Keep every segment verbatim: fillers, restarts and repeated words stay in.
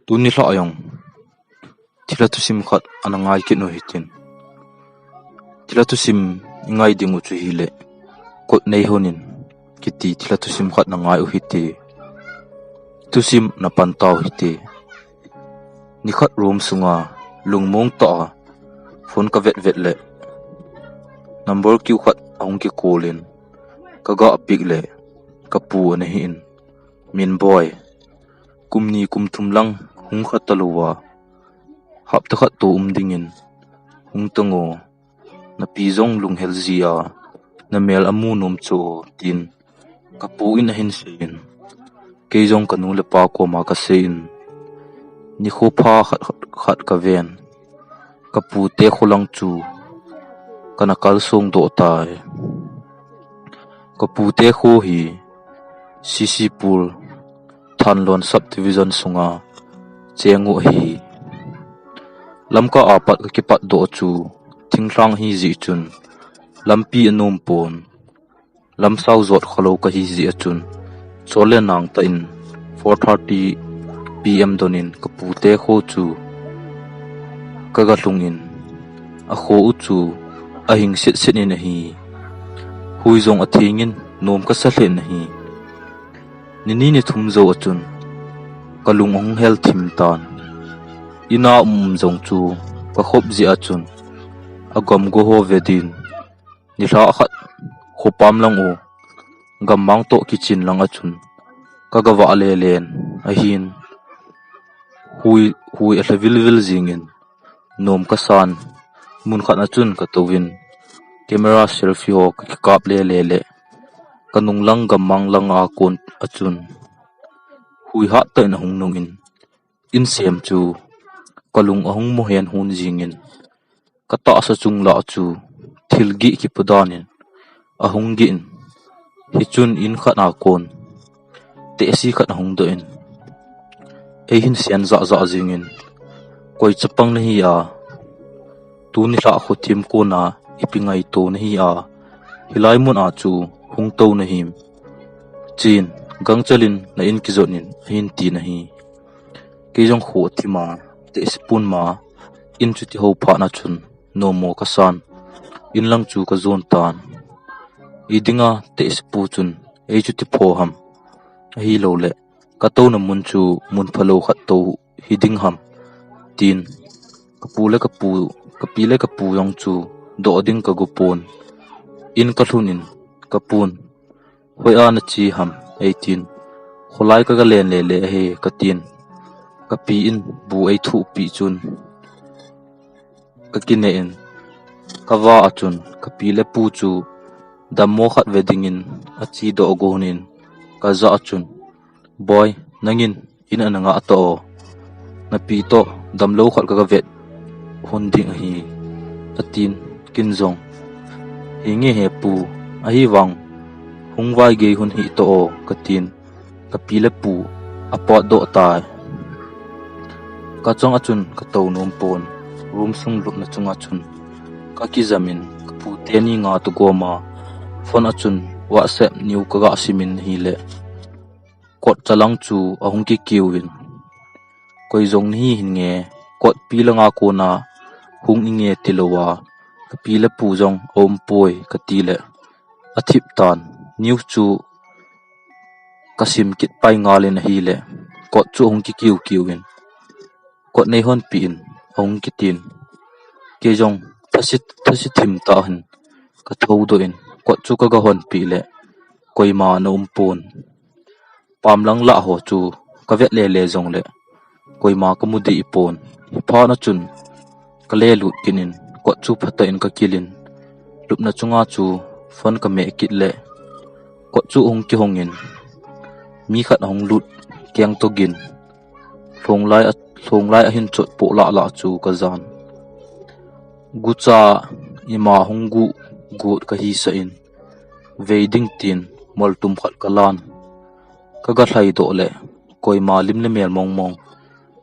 Tuni lhah jong thilha thusim khat ana ngai kit u hitin. Thilha thusim i ngai ding u chu hileh, Kot Nei Hon In kiti thilha thusim khat na ngai u hite. Thusim na pan tau hite. Nikhat room sunga lungmong tah a phone ka vet vet leh, number kiu khat ahung kicall in, ka ga pick leh ka pu ana hi in, "Minboi, kum ni kum thum lang hung kha talou a, hapta khat tou um dingin hung tang o, na pi jong lunghel ji a, na mel amu nom chu o," tin ka pu in ahin seiyin, kei jong ka nu le pa koma ka seiyin, nikho pha khat, khat, khat ka ven, ka pute kho lang chu kana kalsong doh tai. Ka pute kho hi C C Pul, Thanlon Subdivision sunga cheng u ahi. Lamka apat ka kipat doh chu thinglhang hi jeh chun lampi anom pon, lamsao jot khalou ka hi jeh a chun, chol le nang tah in four thirty P M don in ka pute kho chu ka ga lhung in, a kho u chu ahing set set in ahi. Hui jong atheng in nom ka sa lheh in ahi. Ni ni ni thum jou a chun ka lung ahung hel thim tan. Ina um um jong chu ka khop jeh a chun, agam go ho ve din, nilhah khat khopam lang u gammang toh kichin lang a chun ka ga vah le len ahin, hui, hui alha vil vil jing in, nom ka san, mun khat a chun ka tou in, camera selfie ho ka kikap le le leh, ka nung lang gammang lang a kon a chun hui hat tah in ahung nung in, insem chu ka lung ahung mo hen hun jing in, ka tahsa chung lah chu thil gih kipu dan in ahung gih in, hichun in khat a kon tehse khat ahung doh in, eihin sen jah jah jing in, "Koi chapang nahi a, tuni lhah kho thim kona ipi ngaito nahi a, hilai mun a chu hung tou nahim? Chin, gangchel in na in kijot in," ahin tin ahi. Kei jong kho athim a, tehse pun ma, in chuti ho phat na chun, nom mo ka san, in lang chu ka jon tan. Ei dinga tehse pu chun ei chuti pho ham, ahilou leh ka touna mun chu mun phalou khat tou hi ding ham, tin ka pu le ka pu, ka pi le ka pu jong chu doh ding ka go pon. In ka lhun in ka pun, "Hoi a na che ham?" ei tin. "Kholai ka ga len le le ahi," ka tin. Ka pi in bu ei thuh pih chun ka kineh in, ka va a chun ka pi le pu chu dammo khat ve dingin ache doh gon in ka jah a chun, "Boi, nangin in ana ngah tah o. Na pi toh damlou khat ka ga vet hon ding ahi," atin, kin jong, "Hi nge he pu, ahivang hung vai gei hon hi tah o," ka tin, ka pi le pu apot doh tai. Ka chang a chun ka tou nom pon, room sung lupna chunga chun ka kijam in ka pu teni nga toh gom a, phone a chun WhatsApp niu ka ga sim in hileh, Kot chalang chu ahung kikiu in, "Koi jong nahi hin nge, Kot pi langa kona hung inge tilou a, ka pi le pu jong aum poi," ka ti leh, athip tan. Niu chu ka sim kit pai ngal in ahileh, Kot chu ahung kikiu kiu in, "Kot nei honpih in," ahung kitin. Kei jong thase, thase thim tah hin ka thou doh in, Kot chu ka ga honpih leh, koima ana um pon. Pam lang lah ho chu ka vet le le jongleh, koima ka mu deh pon. Hiphat na chun ka le lut kit in, Kot chu phatah in ka kil in, lupna chunga chu phone ka meh kit leh, Kot chu ahung kihong in, mi khat ahung lut keng toh gin, lhong lai a, lhong lai ahin chot poh lah lah chu ka jan. Gucha ima hung gu gut ka hisah in, vei ding tin moltum khat ka lan. Ka ga lhai doh leh, koima lim le mel mong mong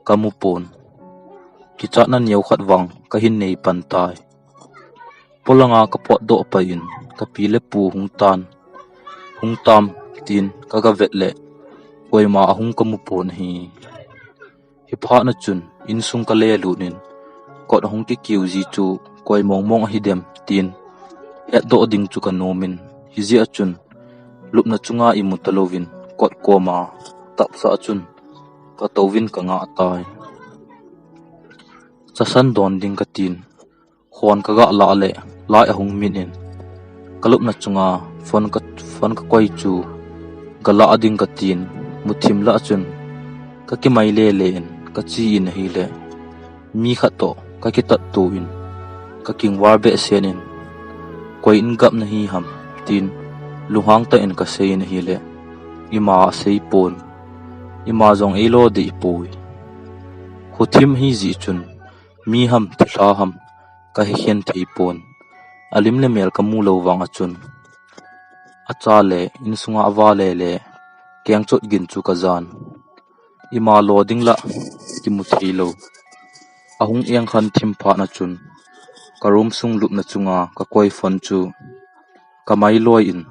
ka mu pon. Kichatna neo khat vang ka hin nei pan tai. Polanga ka pot doh pai in, ka pi le pu hung tan, hung tam tin ka ga vet leh, koima ahung ka mu pon ahi. Hiphat na chun insung ka lelut in, kot ahung kikiu ji chu koi mong mong ahi dem tin hetdoh ding chu ka nom in, hijeh a chun lupna chunga imu talouvin kot koma tapsa a chun ka touvin ka ngah tai. Chasan don ding ka tin, khon ka gah lah le light ahung mit in, ka lupna chunga phone ka, phone ka koi chu ka lah ding ka tin, muthim lah chun ka kimai lele in ka che in ahile, mi khat toh ka kitat to in, ka kingvar behseh in, koi in gap na hi ham tin lunghang tah in ka sei in ahile, ima asei pon, ima jong eilo dei poi. Khuthim hi ji chun, mi ham thilha ham ka hekhen thei pon. Alim le mel ka mu lou vang a chun, acha le insunga ava lele kengchot gin chu ka jan. Ima lo ding lah kimu thei lou. Ahung eng khan thim phat na chun, ka room sung lupna chunga ka koi phone chu ka mai loi in,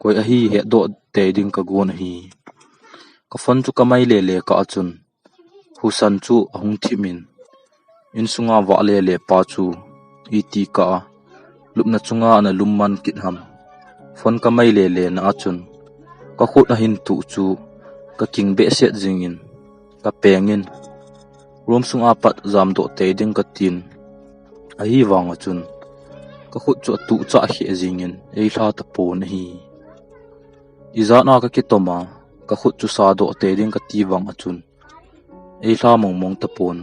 koi ahi hetdoh tei ding ka gon ahi. Ka phone chu ka mai lele kah a chun, husan chu ahung thim in, insunga vah lele pa chu iti kah a, lupna chunga ana lum man kit ham. Phone ka mai lele na a chun, ka khut ahin tuh chu ka king behseh jing in, ka peng in, room sunga pat jamdoh tei ding ka tin, ahivang a chun ka khut chu atuh chah kheh jing in, eilha tapon ahi. Ijat a ka kitom a, ka khut chu sadoh tei ding ka ti vang a chun, eilha mong mong tapon.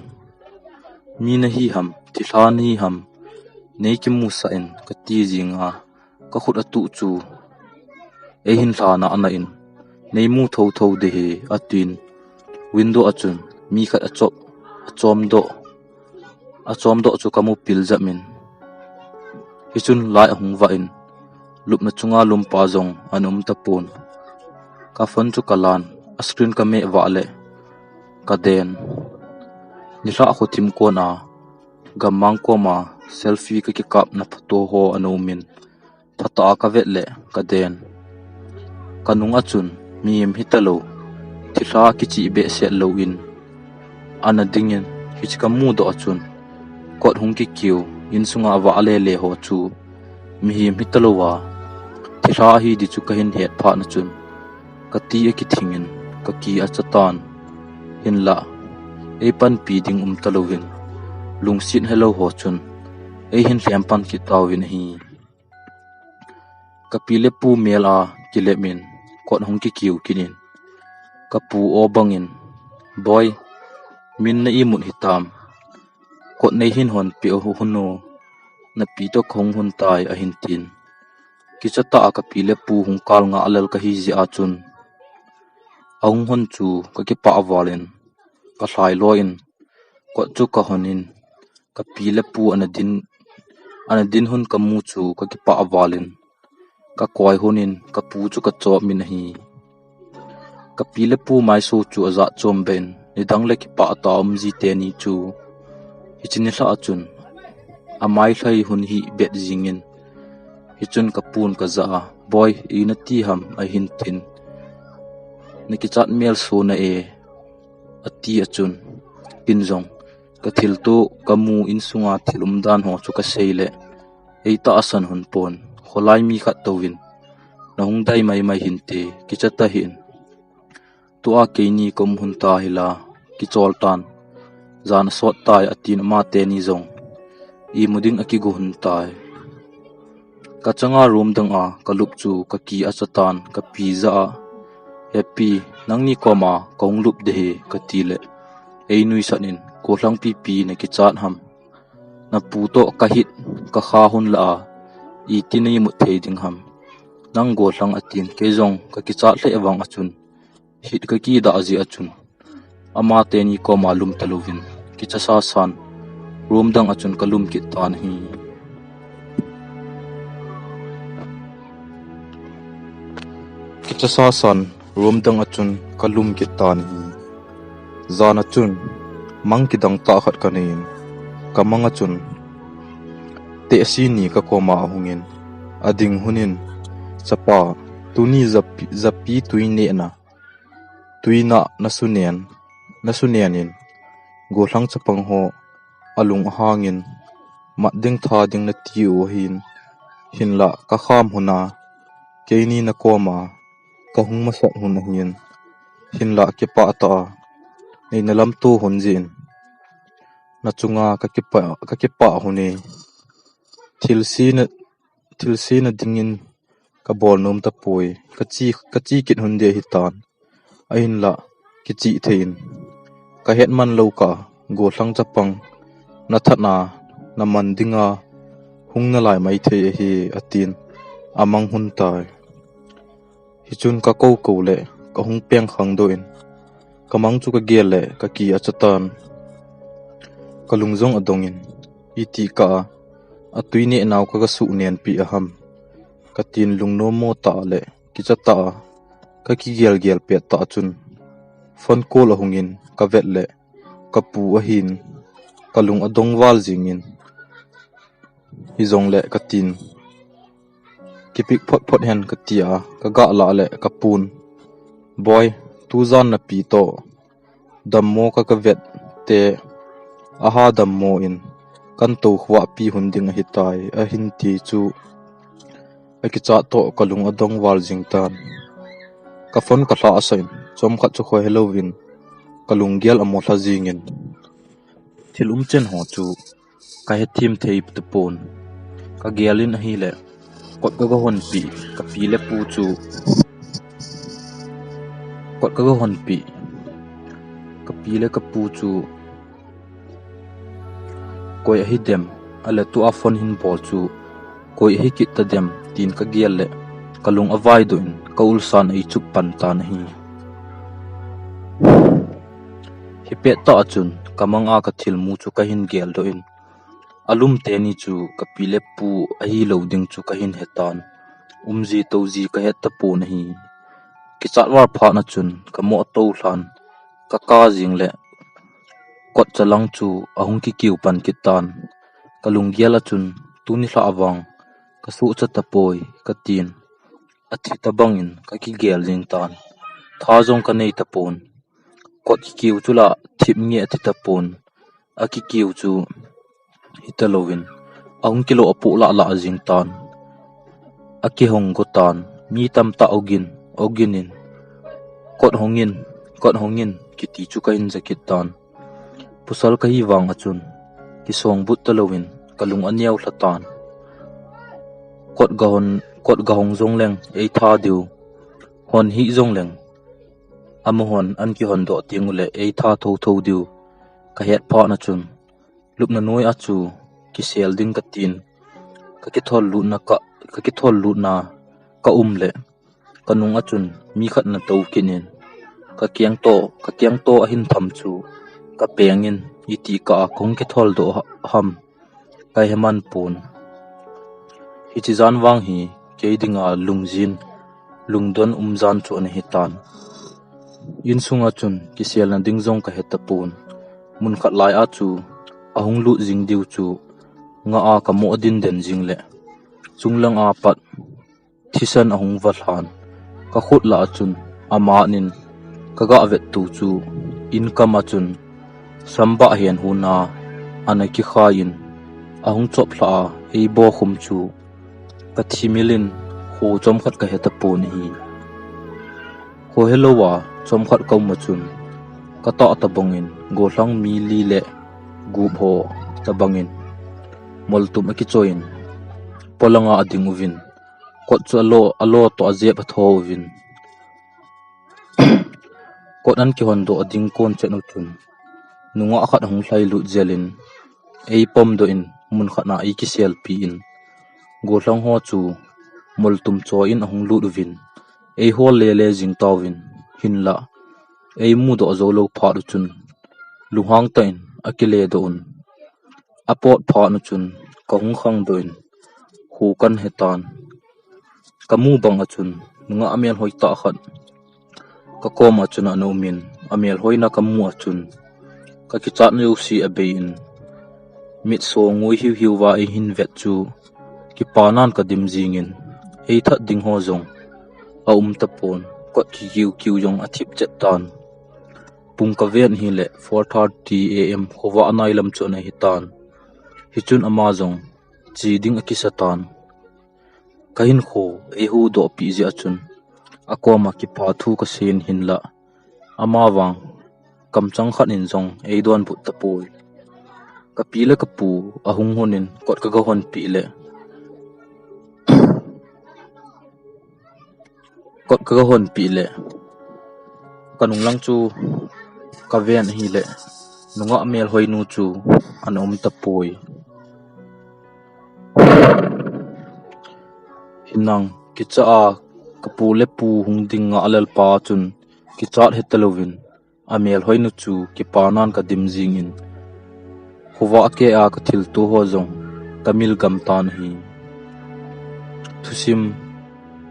Mi na hi ham, thilha na hi ham, nei kimusah in ka ti jing a, ka khut atuh chu eihin lha na ana in, nei mu thotho ding ahi, atin, window a chun mi khat achop, achomdoh, achomdoh chu ka mu pil jep in, hichun light ahung vah in, lupna chunga lumpa jong ana um tapon. Ka phone chu ka lan, a screen ka meh vah le ka den. Nilhah khuthim kon a, gammang koma selfie ka kikap na photo ho ana um in, phatah a ka vet le ka den. Ka nung a chun mihem hitalou, thilha kichih behseh lou in ana ding in, hiche ka mudoh a chun kot hung kikiu, insunga vah lele ho chu mihem hitalou a, thilha ahi ding chu ka hin het phat na chun, ka ti akithing in, ka ki acha tan. Hinlah, eipanpi ding um talouvin, lungset helou ho chun eihin lhem pan kit tauvin ahi. Ka pi le pu mel a kilep in, kot hung kikiu kit in, ka pu o bang in, "Boi, min na imut hitam, kot nei hin honpeh u hon o, na pi toh kahung hon tai," ahin tin. Kichatah a ka pi le pu hung kal ngah lel kahi jeh a chun, ahung hon chu ka kipah val in, ka lhai loi in, kot chu ka hon in, ka pi le pu ana din, ana din hon ka mu chu ka kipah val in, ka koi hon in, ka pu chu ka chop in ahi. Ka pi le pu maiso chu ajat chom ben, nidang le kipah tah a um ji teni chu, hiche nilhah a chun amai lhai hon hi bet jing in, hichun ka pun ka jah a, "Boi, ina ti ham?" ahin tin. "Na kichat mel so na e," ati a chun, kin jong ka thilto ka mu, insunga thil umdan ho chu ka sei le, eitahsan hon pon, kholai mi khat touvin na hung dai maimai hinte, kicha tahih in. Tua keini ka um hon ta hila, kichol tan, jan asot tai, atin, amateni jong imu ding akigo hon tai. Ka changa room dang a ka lup chu ka ki acha tan, ka pi jah a, "Happy, nangni koma kahung lup ding ahi," kati le, einuisat in, "Gollhang pipi na kichat ham? Na pu toh ka hit ka kha hon lah a, iti na imut thei ding ham? Nang gollhang," atin, kei jong ka kichat lheh vang a chun, hit ka kidah jeh a chun, amateni koma lum talouvin, kicha sasan room dang a chun ka lum kit tan ahi. Kicha sasan room dang a chun ka lum kit tan ahi. Jan a chun mang kidang tah khat ka nei in, ka mang a chun tehse ni ka koma ahung in, ading hon in, "Chapa, tuni japi, japi tui nehna tuina na sunen, na sunen in, gollhang chapang ho alung ahangin, mat ding tha ding nati u ahin, hinlah ka kham huna, keini na koma, ka hung masat hun ahin, hinlah kipah tah a, nei na lamto hun jin, na chunga ka kipah, ka kipah hun e. Thilse na, thilse na dingin ka bol nom tapoi, ka chi, ka chi kit hun ding ahitan. Ahinlah, kichih thei in. Ka het man lou kah, gollhang chapang, na that na, na man dinga, hung nalai maithei ahi, atin, amang hun tai. Hichun ka kou kou le, ka hung peng khang doh in. Ka mang chu ka gel le, ka ki acha tan. Ka lung jong adong in, iti kah a, atui neh nau ka, ka suh nenpi aham. Ka tin lungnom mo tah le, kicha tah a, ka kigel gel pet tah chun. Phone call ahung in, ka vet le, ka pu ahin, ka lung adong val jing in. Hijongle ka tin. Kipik phot phot hen ka ti a, ka gah lah le ka pun. Boi, tujan napi toh. Dammo ka ka vet te. Aha dammo in. Kan tou khuahpi hun ding ahitai, ahin ti chu. Akichat toh ka lung adong val jing tan. Ka phone ka lha asah in, chomkhat chu khoi helou vin. Ka lunggel amo lha jing in. Thil umchan ho chu ka hethem thei tapon. Ka gel in ahile, kot ka ga honpi, ka pi le pu chu. Kot ka ga honpi, ka pi le ka pu chu. Koi ahi dem, ale tua phone hin bol chu. Koi ahi kit ta dem, tin ka gel le, ka lung avai doh in, ka ulsan a eichup pan tan ahi. Hipet tah a chun, ka mang a ka thilmu chu ka hin gel doh in. Alum teni chu, ka pi le pu ahilou ding chu ka hin hetan. Umji touji ka het tapon ahi. Kichat val phat na chun, ka mo tou lhan, ka ka jing le, kot chalang chu, ahung kikiu pan kit tan. Ka lunggel a chun, tuni lha vang, ka suhcha tapoi, ka tin. Athi tabang in, ka kigel jing tan. Tha jong ka nei tapon. Kot kikiu chu la, thip nge athi tapon. Akikiu chu, hita louvin. Ahung kilo apoh lah lah jing tan. Akihong go tan. Mi tamtah ogin, ogin in. Kot hongin, kot hongin, kiti chu ka hin ja kit tan. Pasal ka hi vang a chun, kisong but ta louvin, ka lung aneo lha tan. Kot ga hon, kot ga hong jong leng, ei tha diu. Hon hi jong leng, amahon an kihon doh ting ule, ei tha tho tho diu. Ka het phat na chun, lupna noi a chu, kisel ding ka tin. Ka kithol lutna ka, ka kithol lutna ka um le. Ka nung a chun mi khat na tou kit in, ka kiang to, ka kiang to ahin tham chu, ka peng in, iti kah a kong kithol doh ha-, ham, ka he man pon. Hichi jan vang hi, kei dinga lungjin, lungdon um jan chu ana hi tan. Insung a chun, kiselna ding jong ka he tapon. Mun khat lai a chu, ahung lut jing diu chu, nga a ka mo din den jing le. Chunglang a pat, thisan ahung va lhan. Ka khut lah a chun, aman in, ka ga vet tu chu, inkam a chun, sambah hen huna, ana kikhai in, ahung chop lha a, ei bo khum chu, ka thimil in, kho chomkhat ka he tapon ahi. Kho helou a, chomkhat ka um a chun, ka tah tabang in, gollhang mi li le, gup ho tabang in, moltum akichoi in, polanga ading uvin, kot chu alo, alo to ajep atho uvin. Kot an kihon doh ading kon chen u chun. Nungah khat ahung lhai lut jel in. Ei pom doh in mun khat na ei kiselpi in. Gollhang ho chu moltum choi in ahung lut uvin. Ei hol lele jing tauvin. Hinlah. Ei mudoh jou lou phat u chun. Lunghang tah in akile doh un. Apot phat nu chun, ka hung khang doh in, hu kan he tan. Ka mu bang a chun, nungah amel hoi tah khat. Ka kom a chun ana um in, amel hoina ka mu a chun, ka kichat na jouse abei in, mit so ngui hiu hiu va ei hin vet chu, kipa nan ka dim jing in, ei that ding ho jong, a um tapon, kot kikiu kiu jong athip chet tan. Pung kaven ahile four thirty A M khovah anai lam chu ana hitan. Hichun ama jong che ding akisa tan. Kahinkho eihuhdoh peh jeh a chun akoma kipa thu kasei in hinlah, ama vang kamchang khat in jong eidonbut tapoi. Kapi le kapu ahung hon in kot kagahon peh le kot kagahon peh le kanung lang chu kaven ahile nungah melhoinu chu ana um tapoi. Hinang kicha a kapu le pu hung ding ngah lel pa chun kichat heta louvin amelhoinu chu kipanan kadim jing in, khovah keh a kathilto ho jong kamil gam tan ahi. Thusim